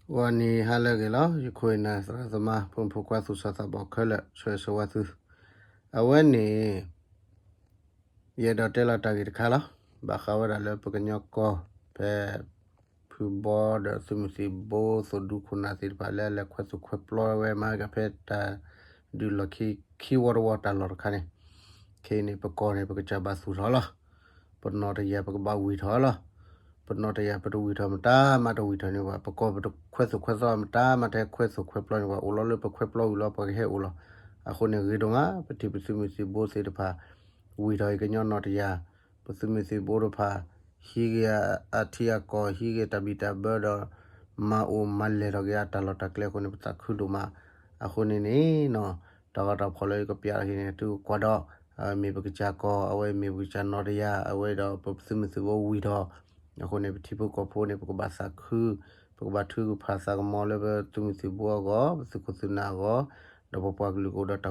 ဂီၤနံၤဟါလၢအဂ့ၤလီၤ. ယခိၣ်ယနၢ်သရၣ်သမါ ဖိမုၣ်ဖိခွါသူၣ်စၢ်သးဘီၣ်ခဲလၢာ် ဆၢဂ့ၤဆၢဝါသု. အဝဲန့ၣ် ယအဲၣ်ဒိးတဲလီၤတၢ်ဂ့ၢ်တခါလီၤ. ဘၣ်ဃးဝဲဒၣ်လၢပကညီကီၢ် ဖဲ ဖုဘီဒီးသုးမုၢ်သံၣ်ဘိ သိၣ်ဒူခိၣ်နၢ်သ့ၣ်တဖၣ်လၢအလဲၤခွဲးသိၣ်ခွဲးပျီဝဲမၤကဖဲတၢ် ဒုးလီၢ်ခံခံဝီတဝီတၢ်လီၢ်တခါန့ၣ်, ခဲအံၤန့ၣ် ပကီၢ်န့ၣ် ပကစၢ်ဘၣ်သူၣ်ထီၣ်လီၤ. ပနီၣ်တယၢ်ပကဘၣ်ဝံၢ်ထီၣ်လီၤ. ပနီၣ်တယၢ်ပတဝံၢ်ထီၣ်မတၤမးတဝံၢ်ထီၣ်န့ၢ်ဘၣ်. ပကီၢ်ပတခွဲးသိၣ်ခွဲးပျီမတၤမးတဟဲခွဲးသိၣ်ခွဲးပျီန့ၢ်ဘၣ်. အိၣ်လီၤလၢပခွဲးပျီဝံၤလီၤ ပှၤကဟဲအိၣ်လီၤ. အဃိန့ၣ်ဂ့ၤဒိၣ်မး ပထံၣ်ပသုးမုၢ်သံၣ်ဘိသ့ၣ်တဖၣ် ဝံၢ်ထီၣ်အံၤကညီနီၣ်တယၢ်, ပသုးမုၢ်သံၣ်ဘိတဖၣ် ဟံးဂ့ၤအထံအကီၢ် ဟံးဂ့ၤတၢ်ဘံၣ်တၢ်ဘၢဒီး မၤအိၣ်မၤလဲၤထီၣ်က့ၤအတၢ်လီၢ်တၢ်ကျဲအဃိန့ၣ် ပသးခုဒိၣ်မး. အဃိန့ၣ်န့ၣ် တၢ်ဂီၤတၢ်ဖီၣ်လၢယကပျးထီၣ်အံၤန့ၣ် သုကကွၢ်ဒီး မ့ၢ်ပကစၢ်ကီၢ် အဝဲမ့ၢ်ပကစၢ်နီၣ်တယၢ် အဝဲဒီးပသုးမုၢ်သံၣ်ဘိဝံၢ်ထီၣ် အဃိန့ၣ် ပထံဖိကီၢ်ဖိန့ၣ် ပကဘၣ်သးခု, ပကဘၣ်ထုကဖၣ်သးကမီလၢပသုးမုၢ်သံၣ်ဘိအဂီၢ်, ပသုးခိၣ်သုးနၢ်အဂီၢ်,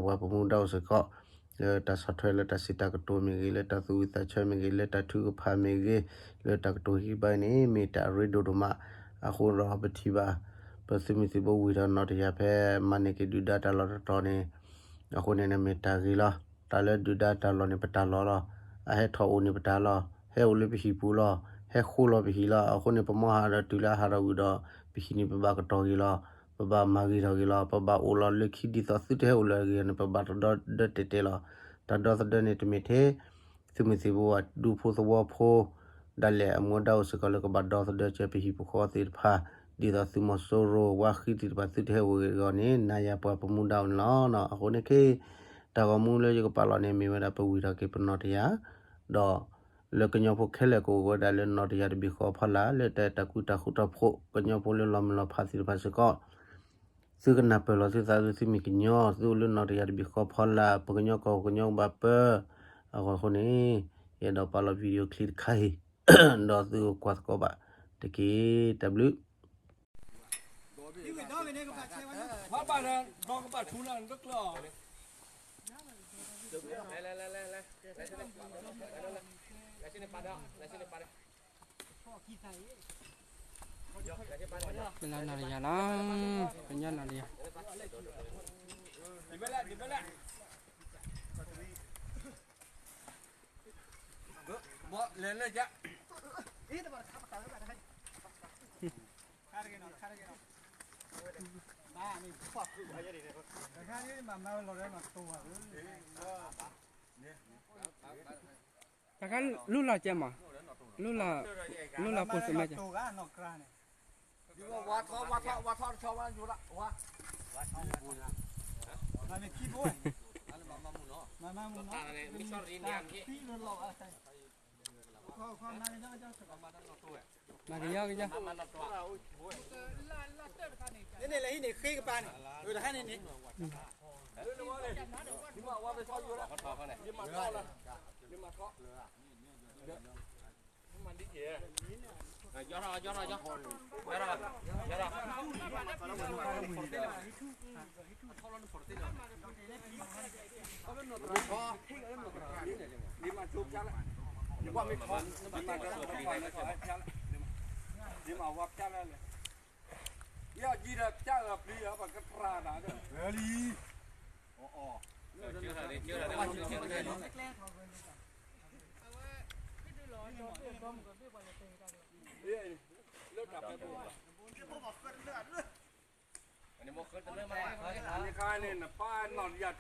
ဒီးပပှၤကလုာ်ကအိၣ်ဒီးတၢ်ဃူတၢ်ဖိးအဂီၢ်န့ၣ် နၢ်ပှၤပမူဒါအိၣ်စ့ၢ်ကီး လၢတၢ်ဆီၣ်ထွဲလၢတၢ်စံးတၢ်ကတိၤမ့ၢ်ဂ့ၤ, လၢတၢ်သူၣ်ဝံၣ်သးဆၢမ့ၢ်ဂ့ၤ, လၢတၢ်ထုကဖၣ်မ့ၢ်ဂ့ၤ, လၢတၢ်ကတိၤဟံးဘါန့ၣ် မ့ၢ်တၢ်အရ့ဒိၣ်ဒိၣ်မး. အဃိဒီးပထံၣ်ဘၣ် ပသုးမုၢ်သံၣ်ဘိဝံၢ်ထီၣ်နီၣ်တယၢ်ဖဲ မၤန့ၢ်က့ၤဒုၣ်ဒါတၢ်လီၢ်တတီၤန့ၣ် အဃိန့ၣ် မ့ၢ်တၢ်ဂ့ၤလီၤ. တၢ်လၢဒုၣ်ဒါတၢ်လီၢ်န့ၣ် ပတၢ်လီၢ်လီၤ. အဟဲထီၣ်အိၣ်န့ၣ်ပတၢ်လီၢ်, ဟဲအိၣ်လၢပဟံၣ်ပူၤလီၤ, ဟဲဃိလီၤပဟံၣ်လီၤ. အဃိန့ၣ် ပမ့ၢ်ဟးဒီးတုၤလၢအဟးထီၣ်ဝံၤဒီး ပဟံၣ်န့ၣ်ပဘၣ်ကတီၤဂ့ၤလီၤ, ပဘၣ်မၤဂ့ၤထီၣ်ဂ့ၤလီၤ, ပဘၣ်အိၣ်လီၤလၢခံဒ်သိးသုတဟဲအိၣ်လၢအဂ့ၤန့ၣ် ပဘၣ်တဒီသဒၢတဲာ်တဲာ်လီၤ. တၢ်ဒီသဒၢန့ၣ်တမ့ၢ်ထဲ သုးမုၢ်သံၣ်ဘိအဒူဖိသဝီဖိ ဒၣ်လဲာ်အမူဒါအိၣ်စ့ၢ်ကီးလၢကဘၣ်ဒီသဒၢစၢၤပဟံၣ်ပဃီသ့ၣ်တဖၣ်, ဒ်သိးသုးမီၤစိရိၤဝါဃံသ့ၣ်တဖၣ်သုတဟဲအိၣ်ဂ့ၤအဂီၢ်န့ၣ် နၤယၤပှၤပမူဒါအိၣ်န့ၣ်လီၤ. အဃိန့ၣ်ခဲ တၢ်ဂီၤမူလၢယကပာ်လီၤန့ၣ် မ့ၢ်ဝဲဒၣ်ပဝံၢ်ထီၣ်က့ၤပနီၣ်တယၢ်, ဒီး လၢကညီဖိခဲလၢာ်ကအိၣ်ဝဲဒၣ်လၢနီၣ်တယၢ်တဘ့ၣ်ဃီဖီလာ် လၢတၢ်အဲၣ်တၢ်ကွံတၢ်ဃူတၢ်ဖိး ကညီဖိလၢလီၤမုၢ်လီၤဖးသ့ၣ်တဖၣ်စ့ၢ်ကီး သုကနၢ်ပၢၢ်လီၤသုသးသုမ့ၢ်ကညီ သုအိၣ်လၢနီၣ်တယၢ်တဘ့ၣ်ဃီဖီလာ် ပကညီကီၢ်ပကညီကဘၣ်ပၢ အဂီၢ်အဃိန့ၣ် ယအဲၣ်ဒိးပာ်လီၤ video clip တခါအံၤ ဒီးသုကကွၢ်သကိးဘၣ်တက့ၢ်. တၢ်ဘျုး ပလီၤနီၣ်တယၢ်လီၤ, ပညီနီၣ်တယၢ်. တခါလူလီၤကဲမး, လူလီၤ, လူလီၤပိာ်စမဲကဲ. မၤကယီကယီ, န့ၣ်န့ၣ် လၢဟံၣ်န့ၣ် ဃ့ကပၤန့ၣ်, တခါန့ၣ်န့ၣ် တ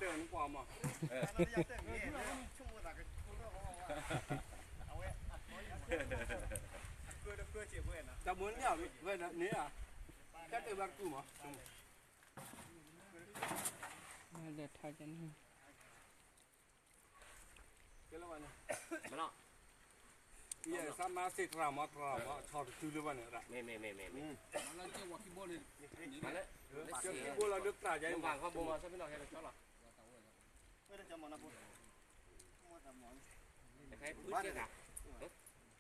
ၢ်မုၢ်န့ၣ်ဝဲန့ၣ်ဧါ, တၢ်တဲဘၣ်တကူၣ်မး. မလဲၤထီၣ်ကန့ၣ်, မနီၤ, ယသးမါစ့တြၢ်မး တြၢ်မး ဆီတတုၤလၢဘၣ်န့ၣ်ရၣ်, မ့ၢ်မ့ၢ်မ့ၢ်မ့ၢ်, မ့ၢ်လၢကၠိဝၤခံဘိလီၤလၢတြၢ်ယါအံၤမး, ဘိမး ဆၢဖံနီၤ ဟဲလၢကၠိလီၤ, တခါ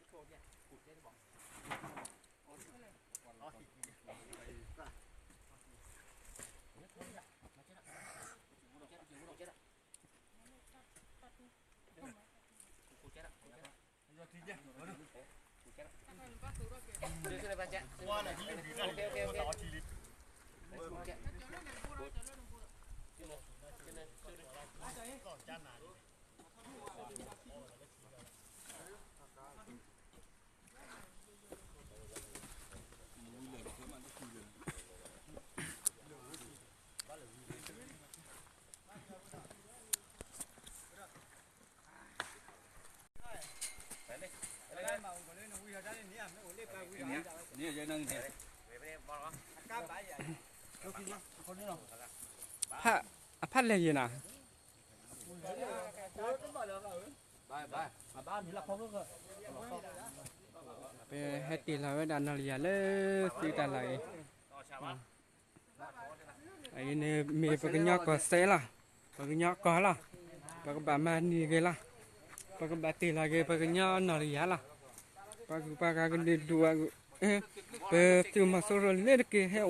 ဖုကဲတၢ် တၢ် ဖး, အဖးလဲၢ်ယဲၢ်နၤ, ပဟဲတ့ၢ်လီၤဝဲဒၣ်နီၢ်လယၤလၢသုတၢ်လီၢ်အံၤ, အံၤန့ၣ်မ့ၢ်ပကညီကီၢ်စဲၣ်လီၤ, ပကညီကီၢ်လီၤ, ပကဘၣ်မၤန့ၢ်ဂ့ၤလီၤ, ပကဘၣ်တ့ၢ်လီၤက့ၤ ပကညီနီၢ်လယၤလီၤ, ပှၤဂုၤပှၤဂၤကဒုးဒူၣ်, ပသုးမီၤစိရိၤလၢတက့ၢ် ဟဲ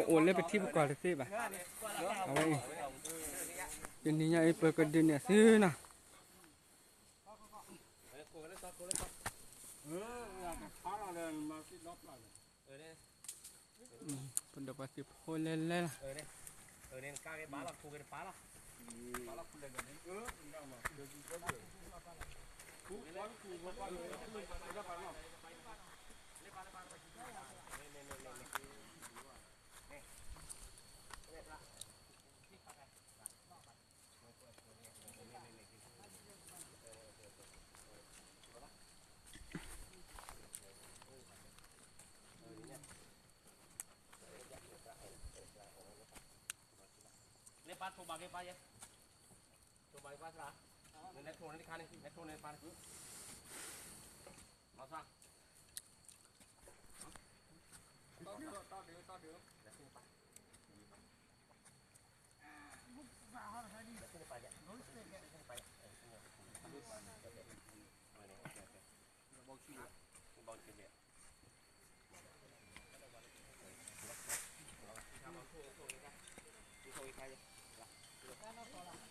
အိၣ်လၢပထံပကီၢ်တသ့ဘၣ်, အဝဲအံၤ, တနံၤညါအံၤပကဒုးနဲၣ်သုနီၤ ပဒီးပှၤသုးဖိလဲၤလဲၤလီၤ, လၢပၢ်ထိးဘၣ်က့ၤပၢ်ယဲ, ထိးဘၣ်က့ၤပၢ်သရၣ်, နလဲၤထိးန့ၣ်တခါန့ၣ် လဲၤထိးန့ၣ်ပၢ်န့ၣ်, မၤသရၣ်, လဲၤထိးန့ၣ်ပၢ်, လဲၤထိးန့ၣ်ပၢ်ယဲ,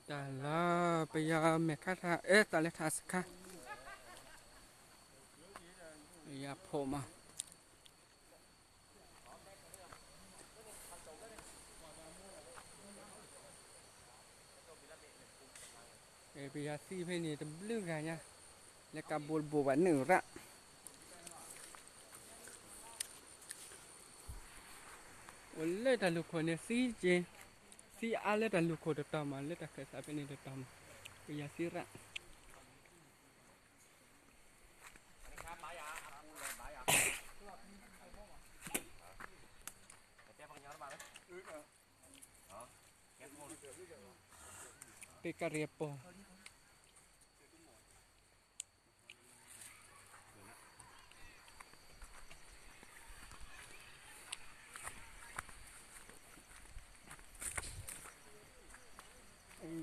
တၢ်လီၤ ပယီၤမဲာ်ခါထး အဲၣ်သးလဲၤထးစခါ, ယဖိမး ပယီၤသံဖဲန့ၣ်တဘျုးဂၤညါ, လၢကးဘိတဘိဘၣ်န့ၣ်ရၣ်, အိၣ်လၢတၢ်လူၢ်ခိၣ်န့ၣ်သံက့ၤ, သံအါလၢတၢ်လူၢ်ခိၣ်တတီၤမး လၢတၢ်ခၢၣ်သးဖဲန့ၣ်တတီၤမး, ပယီၤသံရၣ် ပကရပီၤ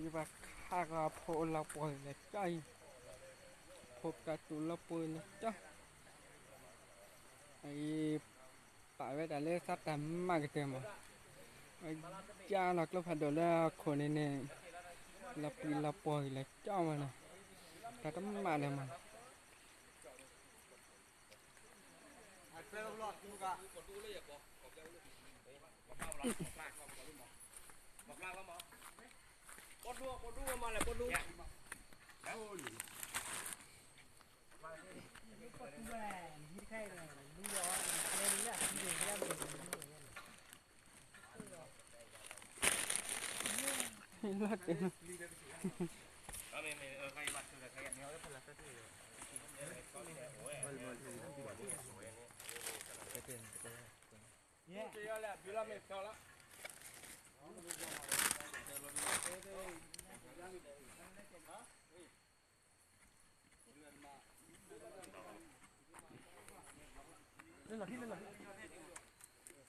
ယဘၣ်ခးကီးဖိလီၤပှီၢ်လဲၤကၠီအံၤ, ဖိပတၢ်တူၢ်လီၤပှီၢ်လဲၤကၠီ, အံၤ ပာ်ဝဲဒၣ်လၢသးတၢ်မၤကတၢၢ်မး, ယါလီၤကျိဖးဒိၣ်လၢအခိၣ်န့ၣ်န့ၣ်, လီၤပှံၤလီၤပှီၢ်လဲၤကၠီမးနီၤ, တၢ်တမၤလၢၤမး လီၤတ့ၢ်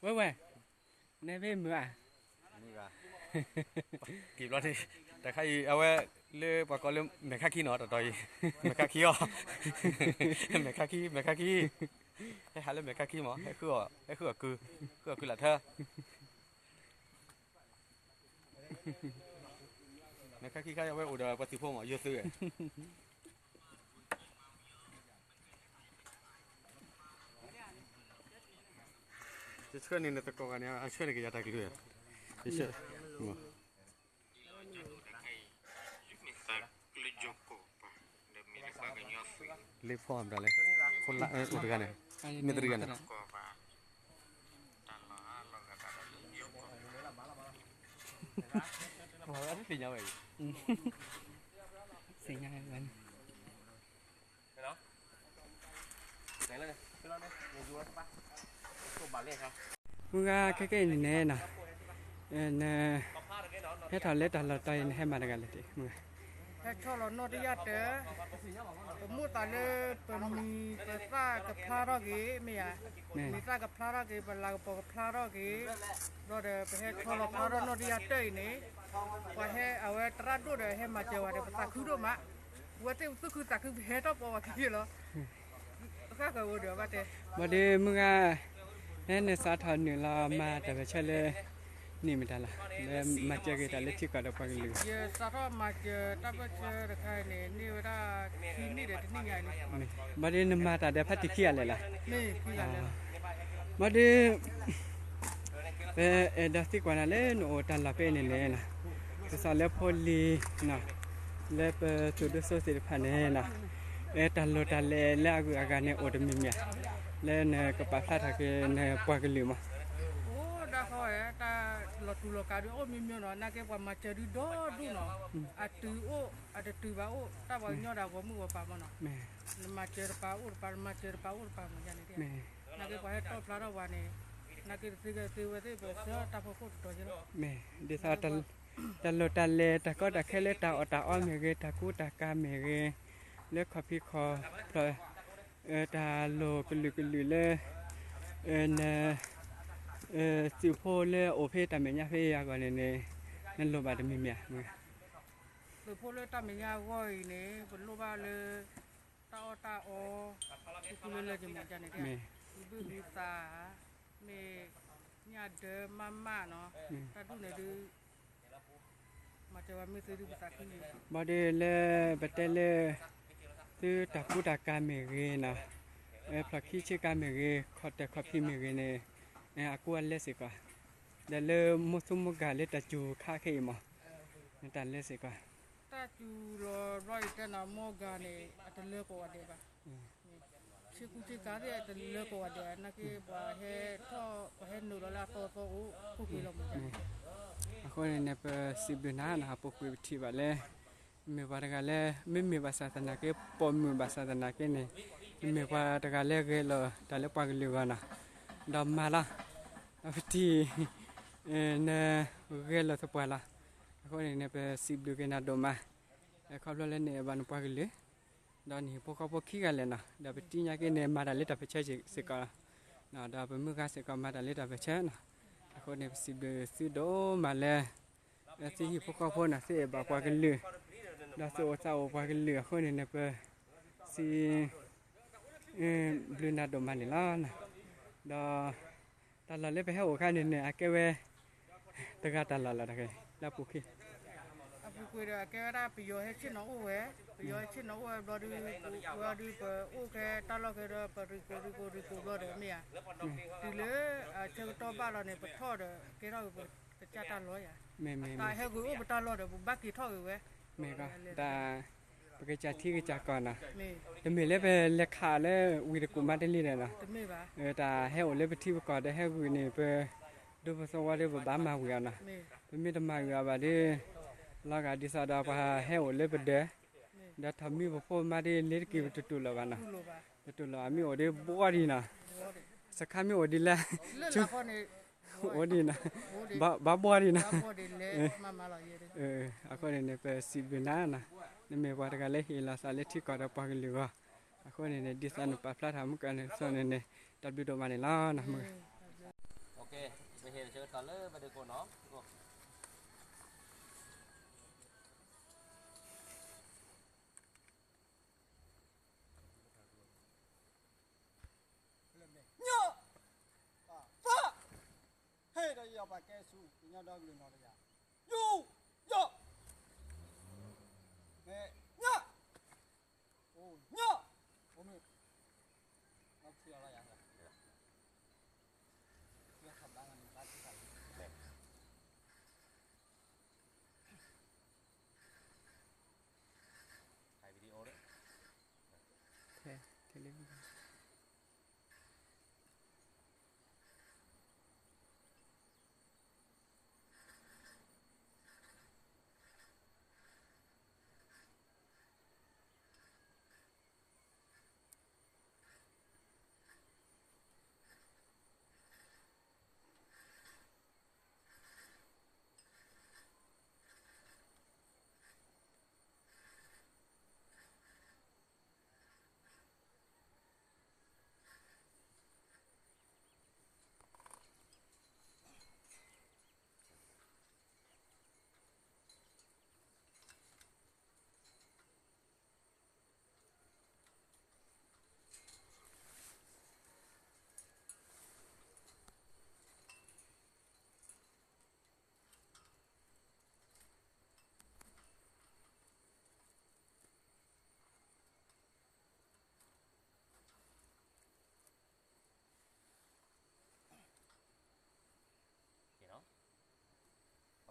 ဝဲဝဲ, နဲဖဲမုာ်ဧါ, က့ၤဘျီန့ၣ်, တခါအံၤ အဝဲလၢပှၤကိးလၢမဲာ်ခါခံနီၤ တတီၤအံၤ, မဲာ်ခါခံအီၤ, မဲာ်ခါခံ မဲာ်ခါခံ, ဟဲဟးလၢမဲာ်ခါခံမး ဟဲဃုအီၤ ဟဲဃုအီၤကု, ဃုအီၤကုလၢ်ထၢ တၢ် ခါခံခါအဝဲအိၣ်ဒီးပှၤသုးဖိမး ယိၤသုးဧၢ, ယဆှၢန့ၢ်နသကိးဂၤန့ၣ် အဆှၢန့ၢ်ကယၤတၢ်ကလုၢ်ဧၢ, ယဆှၢ လ့ဖီအမတၤလဲၣ်, ခိလၢအိၣ်တဂၤန့ၣ်, မ့ၢ်တဂၤန့ၣ်, သ့ၣ်ညါဝဲန့ၣ် မုၢ်ဂၤခဲကနံၣ်အံၤန့ၣ်နီၤ, နဟဲထီၣ်လၢတၢ်လီၢ်တတီၤအံၤ နဟဲမၤတဂၤလဲၣ်တ့ၢ်မုၢ်ဂၤ, ဟဲထီၣ်လီၤနီၢ်တယၢ်တၢၢ်, ပမိၢ်သးလၢပမံၤပသၣ်ကဖျါထီၣ်က့ၤ မ့ၢ်ဧါ, မံၤသၣ်ကဖျါထီၣ်က့ၤ ပလၤကပီၤကဖျါထီၣ်က့ၤ, ဘျီဒီးပဟဲထီၣ်လီၤဖျါထီၣ်နီၢ်တယၢ်တၢၢ်အံၤန့ၣ်, ပှၤဟဲအဝဲသရၣ်ဒိၣ်ဒီးဟဲမၤစၢၤဝဲဒီး ပသးခုဒိၣ်မး, ဝဲသ့ၣ်ပသူၣ်ခုသးခု ပဟဲထီၣ်ပိာ်ဝဲခံလီၤ ဘၣ်ဒီး မုၢ်ဂၤ, နစးထီၣ်နုာ်လီၤမၤတၢ်ပၢၢ်ဆၢလၢ နံၣ်မတၤလဲၣ်, လၢမၤစၢၤက့ၤတၢ်လၢထံကီၢ်ဒီးပှၤကလုာ်, ယစးထီၣ်မၤစၢၤတၢ်ပၢၢ်ဆၢတခါအံၤန့ၣ် န့ၢ်ဝဲဒၣ်ခံနံၣ်ဒီးတနံၣ်ညါအံၤလံ, ဘၣ်ဒီးနမၤတၢ်ဒီးဖါတံၢ်ခံဂၤလဲၣ်လီၤ, ဘၣ်ဒီး ပအဲၣ်ဒိးသံကွၢ်နၤလၢနအိၣ်တၢ်လီၢ်ဖဲအံၤန့ၣ်န့ၣ်, ကစၢ်လၢဖိလံၤ လၢပသုးဒိၣ်စိသ့ၣ်တဖၣ်န့ၣ်, တၢ်လိၣ်တၢ်လဲၤလၢအဂုၤအဂၤန့ၣ်အိၣ်တမံၤမံၤဧါ, လၢနကပာ်ဖျါထီၣ်က့ၤနပှၤကလုာ်မး, အိၣ်ဒၣ်ဃီဝဲ တၢ်လီၤတူာ်လီၤကာ်ဒုးအိၣ်မံၤမံၤနီၤ, နာ်က့ပှၤမၤစၢၤဒုးဒီဒူၣ်နီၤ, အတုၤအိၣ် အတတုၤဘၣ်အိၣ် တၢ်ပှၤကညီဒီးဂီၢ်မုၢ်ဂီၢ်ပၤမးနီၤ, နမၤစၢၤတပၤအိၣ်တပၤ နမၤစၢၤတပၤအိၣ်တပၤမးန့ၣ်, နာ်က့ပှၤဟဲတီၣ်ဖျါထီၣ်ပှၤန့ၣ်, နာ်က့တသ့ဂ့ၤသ့ဝဲသ့ၣ် ပဆၢတၢ်ဖီခိၣ်တတီၤယဲလီၤ, မ့ၢ်ဒ်သိး တၢ်လိၣ်တၢ်လဲၤ တၢ်ကီတၢ်ခဲလၢတၢ်အီၣ်တၢ်အီမ့ၢ်ဂ့ၤ တၢ်ကူတၢ်ကၤမ့ၢ်ဂ့ၤ, လၢခီၣ်ဖံးခီၣ်ဖျီၣ်, တၢ်လိၣ်ကလုာ်ကလုာ်လၢ န သုးဖိလၢအအိၣ်ဖဲတၢ်မဲာ်ညါဖဲအံၤအဂီၢ်န့ၣ်န့ၣ်, နလိၣ်ဘၣ်တမံၤမံၤဧါ, သုးဖိလၢတၢ်မဲာ်ညါအဂီၢ်အံၤန့ၣ် ပလိၣ်ဘၣ်လၢ တၢ်အီၣ်တၢ်အီ, ဃူဃူလၢလၢကမၤန့ၣ်, ဘုဟုသး, မ့ၢ်ညၣ်ဒၢမးမးနီၤ, တၢ်ဒူၣ်န့ၣ်ဒုး မၤစၢၤဝဲမ့ၢ်သုဒုးပသးခု, ဘၣ်ဒီးလၢပတဲလၢ သုတၢ်ကူတၢ်ကၤမ့ၢ်ဂ့ၤနီၤ, ဖျီၣ်ခံဆ့ကၤမ့ၢ်ဂ့ၤ ခီၣ်တၢၢ်ခီၣ်ဖံးမ့ၢ်ဂ့ၤန့ၣ်, အကူအလဲစ့ၢ်ကီး, ဒီးလၢမိၢ်သူမိၢ်ဂၤလၢတၢ်စူၤခါခဲအံၤမး, တၢ်လဲစ့ၢ်ကီး, တၢ်စူၤလီၤဘျီယတဲနီၤ မိၢ်ဂၤန့ၣ် အတလၢကိးဂၤဒဲးဘၣ် ဆ့ကူဆ့ကၤသ့ၣ်တလၢကိးဂၤဒဲး နာ်က့ပှၤဟဲထီၣ် ပှၤဟဲနုာ်လီၤလၢအသီသီအိၣ် ပူၤကွံာ်လီၤမး, အဃိန့ၣ်န့ၣ် ပစံးဘျုးနၤနီၤ ဟးပိာ်ကွံာ်ပထံၣ်ဘၣ်လၢ မ့ၢ်ပှၤတဂၤလၢ မ့မ့ၢ်ဘၣ်ဆၣ်သနာ်က့ ပိာ်မုၣ်ဘၣ်ဆၣ်သနာ်က့န့ၣ် မ့ၢ်ပှၤတဂၤလၢဂဲၤလီၤတၢ်လၢပှၤကလုာ်အဂီၢ်နီၤ, ဒီးမၤလီၤ ဒီးပထံၣ် နဂဲၤလီၤသပှၢ်လီၤ, အဃိန့ၣ်န့ၣ် ပစံးဘျုးက့ၤနၤဒိၣ်မး, ခီဖျိလၢနအဲၣ်ဘၣ်နပှၤကလုာ် ဒီးနဟံၣ်ဖိဃီဖိခံဂၤလဲၣ်နီၤ, ဒီးပတံၤညါက့န့ၣ် မၤတၢ်လၢတၢ်ပၢၢ်ဆၢစ့ၢ်ကီး, ဒီးပမုၢ်ဂၤစ့ၢ်ကီးမၤတၢ်လၢတၢ်ပၢၢ်ဆၢနီၤ, အဃိန့ၣ် ပစံးဘျုးသုဒိၣ်မးလၢ သုဟံၣ်ဖိဃီဖိနီၤ သုအဲၣ်ဘၣ်ပှၤကလုာ်, ဒီးသုအိၣ်သးအိၣ်ပှၤကလုာ်အဃိန့ၣ်န့ၣ် ပစံး ဘျုးနၤဒိၣ်မးန့ၣ်လီၤ, ဒီး တၢ်လီၢ်လၢပဟဲအိၣ်အခါန့ၣ်န့ၣ် အကဲဝဲ တဂၤတၢ်လီၢ်လီၤတဂ့ၤ လၢအပူၤကွံာ် အပူၤကွံာ်ဒီး အကဲဝဲဒၣ်ပယီၤဟဲဆ့ၣ်နီၤအိၣ်ဝဲ, ပယီၤဟဲဆ့ၣ်နီၤအိၣ်ဝဲဘျီဒုး ပဝဲဒုးပအိၣ်ခဲတၢ်လီၢ်ခဲဒီး ပရံးကိးရံးကိးရံးကိးဘျီဒီးမ့ၢ်ဧါ, တုၤလၢအဆၢကတီၢ်ဘၣ်လီၤန့ၣ် ပထီၣ်ဒီး ကဲထီၣ်က့ၤပကစၢ်တၢ်လီၢ်ယါ, တၢ်ဟဲဂုာ်အိၣ်ပတၢ်လီၢ်ဒီး ပဘၣ်က့ၤထီၣ်ဂ့ၤဝဲ, မ့ၢ်ကီး တၢ် ပကစၢ်ထံကစၢ်ကီၢ်နီၤ, တမ့ၢ်လၢပလဲၤခးလၢဝံၤတကူၣ်မးတလံဒီးနီၤ, တၢ်ဟဲအိၣ်လၢပထံပကီၢ်ဒီးဟဲဂုာ်န့ၣ် ပဒူပသဝီဒီးပဘၣ်မၤဝံၤအီၤနီၤ, ပမ့ၢ်တမၤဝံၤအီၤဘၣ်ဒီး လီၤဂာ်ဒ်သိးဒီးပှၤဟဲအိၣ်လၢပဒၢး, ဒီးထီၣ်မံပဖိမးဒီးလ့ၤတက့ၤပတတူၢ်လိာ်ဘၣ်နီၤ, တတူၢ်လိာ်အမ့ၢ်အိၣ်ဒီးဘှီဒံးနီၤ, စခါမ့ၢ်အိၣ်ဒ်လဲၣ် အိၣ်ဒံးနီၤ, ဘၣ်ဘှီဒံးနီၤ, အဃိန့ၣ်န့ၣ် ပစံးဘျုးနၤနီၤ, နမ့ၢ်ပှၤတဂၤလၢဟ့ၣ်လီၤသးလၢထံကီၢ်ဒီးပှၤကလုာ်အဂီၢ်, အဃိန့ၣ်န့ၣ် ဒ်သိးနပာ်ဖျါထီၣ်မုၢ်ကၢန့ၣ် သိးန့ၣ်န့ၣ် တၢ်ဘျုးဒိၣ်မးန့ၣ်လီၤနီၤ, မုၢ် ပဟ့ၣ်ဆၢကတီၢ်လၢပဒုးကိးနီၤ ညီ ပၢ် ဟဲဒီးယီၤပာ်ကဲဆူ ကညီဒီကလုာ်နီၢ်တယၢ် ယူ ယီၤ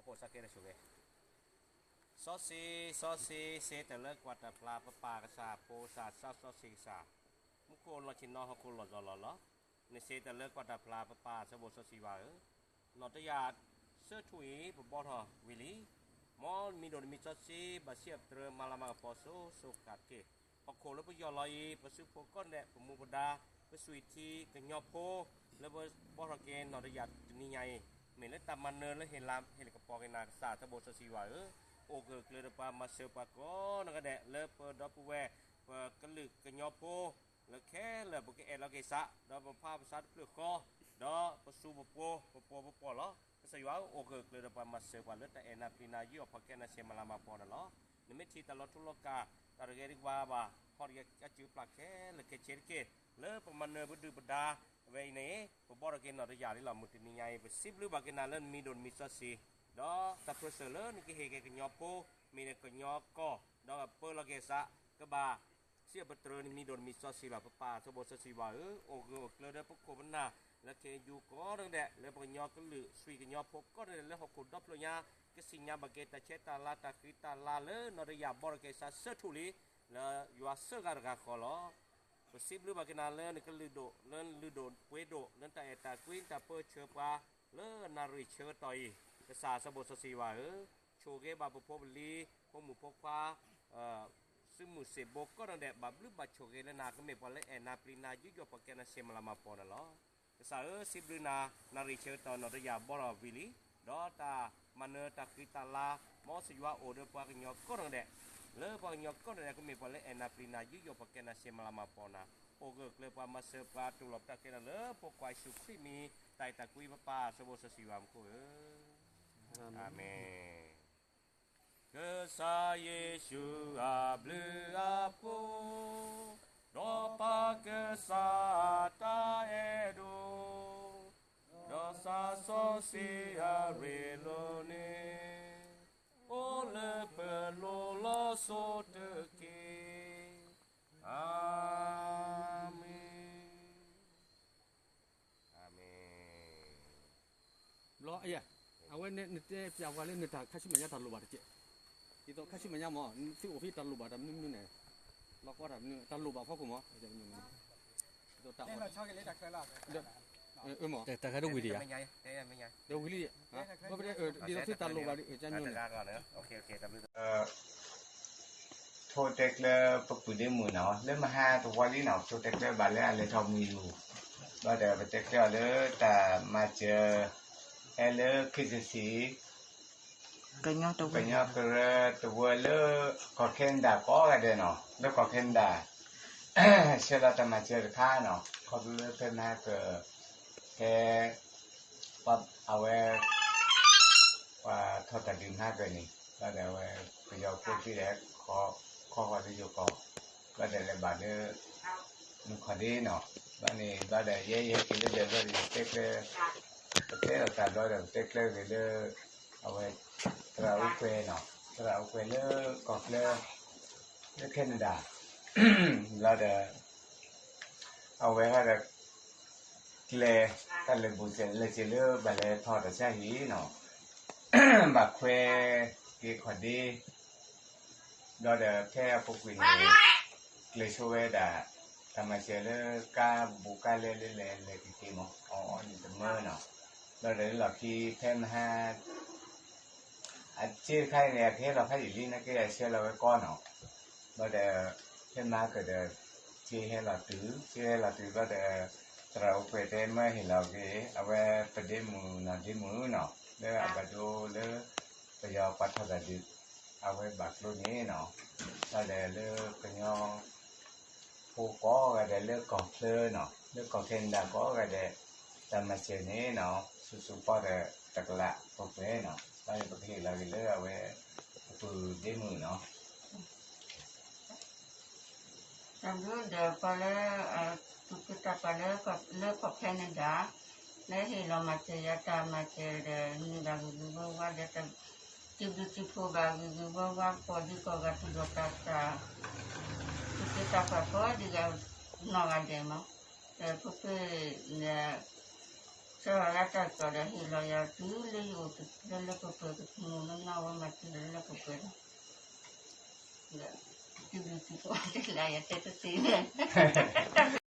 အပိာ်စးကဲတဆိၣ်ဂဲၤ, စီဆှံ, စီဆှံ, စ့တၢ်လၢကွၢ်တၢ်ဖျါ ပပၢ်ကစၢ်, ဖိကစၢ်, စီဆှံကစၢ်, မူခိၣ်လီၤဆ့ၣ်နီၤ ဟီၣ်ခိၣ်လီၤစှၤလီၤလီၤ. နစ့တၢ်လၢကွၢ်တၢ်ဖျါ ပပၢ် စီၤဘိၣ်စီဆှံဝါဧၢ, နီၢ်တယၢ်ဆၢထူၣ်အံၤ ပဘီထီၣ်ဝံၤလံ. မ်နမံၤဒိၣ်နမံၤစီဆှံ ဘၣ်ဆံးအပတြၢၤ မၤလၤမၤကပီၤစိၤစိၤဃၣ်ဃၣ်တက့ၢ်. ဟီၣ်ခိၣ်လၢပယီၢ်လီၤအံၤ ပစုဖိကိးဂၤဒဲး ပမူပဒါ ပသွံၣ်ထံကညီဖိ လၢပဘီထီၣ်က့ၤနီၢ်တယၢ်တနံၤညါအံၤ, မ့ၢ်လၢတၢ်မၤနၢၤလၢဟ့ၣ်လၤဟ့ၣ်လၤကပီၤက့ၤနၤ ကစၢ်စီၤဘိၣ်စီဆှံဝါဧၢ, အိၣ်ဂၢၢ်ကျၢၤဒီးပှၤ မၤစၢၤပှၤကိးဂၤဒဲး လၢပဒီပုၢ်ဝဲၢ် ပကလုာ်ကညီဖိ လၢခဲလၢာ် ပကအဲၣ်လီၤက့ၤသး ဒီးပဖးပဆါတဖျၢၣ်ဃီ ဒီးပစူးပပှီၤ ပပှီၤပပှီၢ်လီၤ. ကစၢ်ယွၤဧၢ, အိၣ်ဂၢၢ်ကျၢၤဒီးပှၤ မၤစၢၤပှၤလၢတၢ်အဲၣ်နၤပျံၤနၤ ယူးယီၣ်ပှၤ ကဲနၤ ဆဲးမၤလၤမၤကပီၤနၤလီၤ. နမ့ၢ်ထံၣ်တၢ်လီၤထူလီၤကၢ် တၢ်တဂ့ၤတဝါဘၣ် ဟီၣ်တဂဲၤကစၢ်ပျၢ်ခဲလၢာ်ခဲဆ့တက့ၢ်. လၢပမၤနၢၤပဒုၣ်ပဒါ အဝဲအံၤန့ၣ် ပဘီထီၣ်က့ၤနီၢ်တယၢ်လံလီၤ. မုၢ်တနံၤညါအံၤ ပစံးဘျုးဘၣ်က့ၤနၤလၢနမံၤဒိၣ်နမံၤစီဆှံ ဒီးတၢ်ပၢၢ်ဆၢလၢနကဟ့ၣ်က့ၤကညီဖိ မ့ၢ်ကညီကီၢ် ဒီးပၢလီၤက့ၤသး ကဘၣ် စံးအပတြၢၤနမံၤဒိၣ်နမံၤစီဆှံလီၤ. ပပၢ်စီၤဘိၣ်စီဆှံဝါဧၢ, အိၣ်ဂၢၢ်အိၣ်ကျၢၤဒီးပခိၣ်ပနၢ် လၢခဲအံၤယူၤကိးဂၤဒဲး လၢပကညီကလုာ် သွံၣ်ကညီဖိကိးဂၤဒဲး လၢဟီၣ်ခိၣ်ဒီဖျၢၣ်ညါ ကသ့ၣ်ညါဘၣ်က့ၤတၢ်ဆဲးတၢ်လၤ တၢ်ဃံတၢ်လၤလၢနီၢ်တယၢ်ဘီထီၣ်က့ၤသးဆၢထူၣ်လံ လၢယွၤဆၢဂၤတဂၤဃီလီၤ. ပစံးဘျုးဘၣ်က့ၤနၤလၢနကလုာ်ဒိၣ် လၢနလုၢ်ဒိၣ်ပှ့ၤဒိၣ် လၢနတၢ်အဲၣ်တၢ်ကွံ နတၢ်ပၢၢ်ဆၢပှၤ လၢနၣ်ရံၣ်ဆၢကတီၢ်အံၤ, ကစၢ်စီၤဘိၣ်စီဆှံဝါဧၢ, ဆိၣ်ဂ့ၤဘၣ်ပဖိပလံၤ ဖိမုၣ်ဖိခွါ သုးမုၢ်သံၣ်ဘိကိးဂၤဒဲး ဘၣ်ဘျုးဘၣ်ဆိၣ်ဂ့ၤလၢနၤ ကမ့ၢ်ပှၤလၢအဲၣ်နၤပျံၤနၤ ယူးယီၣ်ပှၤ ကဲနၤ ဆဲးမၤလၤမၤကပီၤနၤလီၤ. ကစၢ်ဧၢ, စံးဘျုးနၤ နၣ်ရံၣ်ဆၢကတီၢ်နီၢ်တယၢ်ဘီထီၣ်ဝံၤလံ, ဒီးတၢ်မၤနၢၤတၢ်ဃံတၢ်လၤ မ်ကစၢ်ယွၤအိၣ်ဒီးပှၤကညီကိးဂၤဒဲး, လၢပှၤကညီကိးဂၤဒဲး ကမ့ၢ်ပှၤလၢအဲၣ်နၤပျံၤနၤ ယူးယီၣ်ပှၤ ကဲနၤ ဆဲးမၤလၤမၤကပီၤနၤ, အိၣ်ဂၢၢ်ကျၢၤပှၤ မၤစၢၤပှၤ တူၢ်လိာ်ပတၢ်ခဲလၢာ်လၢဖိခွါယ့ၣ်ၡူးခရံာ်မံၤ တၢ်အဲၣ်တၢ်ကွံ ပပၢ်စီၤဘိၣ်စီဆှံဝါမူခိၣ်ဧၢ, အၤမ့ၣ်. ကစၢ်ယ့ၣ်ၡူးအဘျုးအဖှိၣ်, ဒီးပၢ်ကစၢ်အတၢ်အဲၣ်ဒိၣ်, ဒီးသးစီဆှံအရ့လိာ်န့ၣ်, အိၣ်လၢပလိၤလီၤစိၤတက့ၢ်, အၤမ့ၣ်. အၤမ့ၣ်. ဘျီ အဝဲန့ၣ် နတဲပျးပှၤလၢနတၢ်ခါဆူမဲာ်ညါတၢ်လိၣ်ဘၣ်တက့ၢ်, ဒ်သိးခါဆူမဲာ်ညါမ့ၢ် သုအိၣ်ဖဲတၢ်လိၣ်ဘၣ်တၢ်မနုၤမနုၤန့ၣ်, လီၤကီတၢ်မနုၤ တၢ်လိၣ်ဘၣ်ဖီခိၣ်မ့ၢ်, တၢ် မ့ၢ် တၢ်ခါတဝံၤဒံးဧါ, တဝံၤလံ, ဒ်သိးသုတၢ်လိၣ်ဘၣ်ဒ် ကညီန့ၣ် ထိတဲကျၢပပုၢ်ဒ့မုၣ်နီၤ လၢမဟါတဝီလံနီၤ ထိတဲကျၢဘၣ်လၢအလဲၤထီၣ်မုၢ်ယူၤ, ဘၣ်ဒီးပတဲကျၢအီၤလၢတၢ်မၤစၢၤ ဟဲလၢ ခ့ၣ်စ့ၣ်စ့ၣ် ကညီကရၢတဝၢလၢကီၢ်ခဲနဒၤကိးဂၤဒဲးနီၤ လၢကီၢ်ခဲနဒၤ ဆှၢလီၤတၢ်မၤစၢၤတခါနီၤ ခီဖျိလၢဖဲမဟါက ဖဲ အဝဲ ပှၤထီၣ်တၢ်ဒုးမဟါကန့ၣ် ဘၣ်ဒီးအဝဲ ပယီၤဖိသံဒီး ခီဃီၤလၢယိၤကီၢ် ဘၣ်ဒီးလဲၤဘၣ်လၢ မုၢ်ခီၣ်ဒ့နီၤ ဘၣ်န့ၣ် ဘၣ်ဒီးယဲယဟဲက့ၤလၢဒီးဘျီဒီး ယတဲကျၢ ပတဲလီၤတၢ်ဘျီဒီး ပတဲကျၢဂ့ၤလၢ အဝဲ သရၣ်အူကွဲၤနီၤ သရၣ်အူကွဲၤလၢကီၢ်ချၢ လၢခဲနဒၤ ဘျီဒီး အဝဲဟဲဒီး ကျဲ တၢ်လၢာ်ဘူၣ်စဲးလၢစ့လၢဘၣ်လဲၤထီၣ်တၢ်ဆါဟံၣ်နီၤ ဘၣ်ခွဲက့ၤခီၣ်ဒ့ ဘျီဒီးဖဲအပူၤကွံာ်န့ၣ် ကျဲၤဆိဝဲဒၣ် တၢ်မၤစၢၤလၢကါဘူးကါလဲလၢလဲၤလဲၤက့ၤက့ၤမး အီၤအီၤန့ၣ်တမၢနီၤ, ဘျီဒီးလၢလီၢ်ခံဖဲမဟါ အစ့တခါန့ၣ် အကဟဲလီၤဖးယံာ်လံ နာ်က့အဆှၢလီၤဝဲကီနီၤ, ဘျီဒီး ဖဲမဟါကဒီး စ့ဟဲလီၤတုၤ စ့ဟဲလီၤတုၤဘျီဒီး သရၣ်အိၣ်ပှဲၤတဲမၢဟ့ၣ်လီၤက့ၤ အဝဲပဒ့မုၣ်နီၢ်ဒ့မုၣ်နီၤ လၢအဘၣ်ဒိလၢ ပယီၤပှၤထီၣ်တၢ်ဒုး အဝဲဘၣ်ကျိန့ၣ်နီၤ, ဘၣ်ဒီးလၢကညီ ဖိကိးဂၤဒဲးလၢကီၢ်ချၢနီၤ လၢကီၢ်ခဲနဒၤကိးဂၤဒဲး တၢ်မၤစၢၤန့ၣ်နီၤ ဆူၣ်ဆူၣ်ပီၢ်ဒီးတကလးပှဲၤပှဲၤနီၤ, ဘၣ်ဒီးပကဟ့ၣ်လီၤက့ၤလၢအဝဲ အပုၢ်ဒ့မုၣ်နီၤ တၢ်ဘျုးဒီးပှၤလၢ သူၣ်က့သးပှၢ်လၢ လၢကီၢ်ခဲနဒၤ လၢဟ့ၣ်လီၤမၤစၢၤယၤတၢ်မၤစၢၤဒီး န့ၢ်ဘၣ်ဂ့ၤဂ့ၤဝါဝါဒီး တၢ်စံးဘျုးစံးဖှိၣ်ဘၣ်ဂ့ၤဂ့ၤဝါဝါ ကိးဒံကိးဂၤသူၣ်ဒီးသးစၢ် သူၣ်က့သးပှၢ်ကိးဒံဂၤ နီၢ်ဂၤဒဲးမး ဒီးဖိခွါ ဆၢလီၤလၢတၢ်ကီၢ်ဒီးဟ့ၣ်လီၤယၤတုၤလၢယအိၣ်လၢလၢပှဲၤပှဲၤ ကမူၤနီၢ်နီၢ်ဝဲမၤစၢၤလၢလၢပှဲၤပှဲၤလီၤ, စံးဘျုးစံးဖှိၣ်လၢယတဲတသ့န့ၣ်